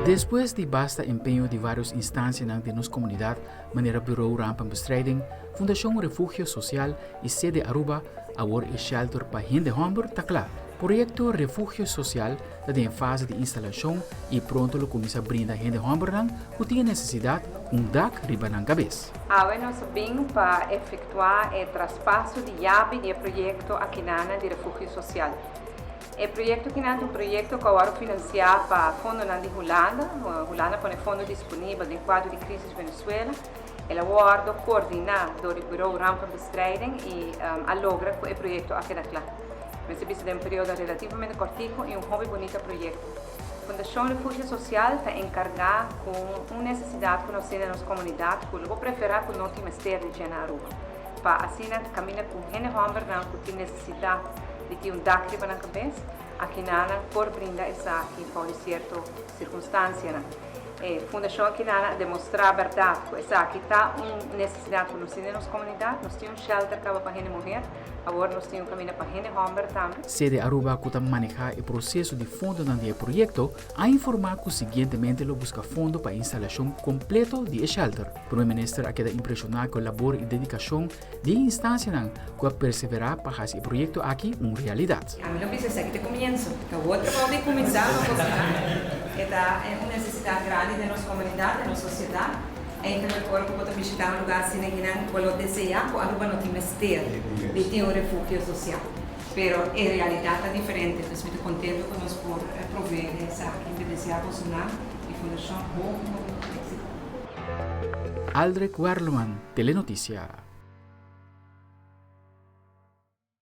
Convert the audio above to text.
Despues di basta empeño di varios instancianan den nos comunidad manera Bureau Rampenbestrijding, Fundacion Refugio Social y Sede Aruba, awor e shelter pa hende homber ta cla. Proyecto Refugio Social ta den e fase di instalacion y pronto lo cuminsa brinda hende hombernan cu tin e necesidad un dak riba nan cabes. Awe nos a bin pa efectua e traspaso di yabi di e proyecto akinan di Refugio Social. E proyecto akinan ta un proyecto cu a worde financia pa fondonan di Hulanda. Hulanda a pone fondo disponibel den cuadro di crisis Venezuela. El a worde coordina door di Bureau Rampenbestrijding y a logra cu e proyecto a keda cla. Mester bisa den un periodo relativamente cortico y un hopi bunita proyecto. Fundacion Refugio Social ta encarga cu un necesidad cu nos tin den nos comunidad cu lo bo prefera cu no tin mester di dje na Aruba. Pa asina caminda cu hende hombernan cu tin necesidad di tin un dak riba nan cabes, akinanan por brinda esaki bou di cierto circunstancianan. E fundacion akinana a demostra berdad cu esaki ta un necesidad cu nos tin den nos comunidad. Nos tin un shelter caba pa hende muher. Awor nos tin un kaminda pa hende hòmber tambe. Sede Aruba ku ta manehá e proseso di fondonan di e proyekto a informá ku siguientemente lo buska fondo pa e instalashon kompleto di e shelter. Prome Minister a keda impreshoná ku e labor i dedikashon di e instansianan ku a perseverá pa hasi e proyekto aki un realidat. Ami lo bisa esaki ta komienso. Ta wou trabou di kuminsá pa kosiná. E ta un nesesidat grandi den nos komunidat, den nos sosiedat. Eigenlijk ora ku bo ta bishitá un lugá asina kinan bo lo deseá ku Aruba no tin mester di tin un refugio sosial. Pero e realidat ta diferente. Dus mi ta kontento ku nos por proveé di esaki. Mi ta deseá bosonan i Fundashon hopi hopi éksito. Aldrich Werleman, Telenoticia.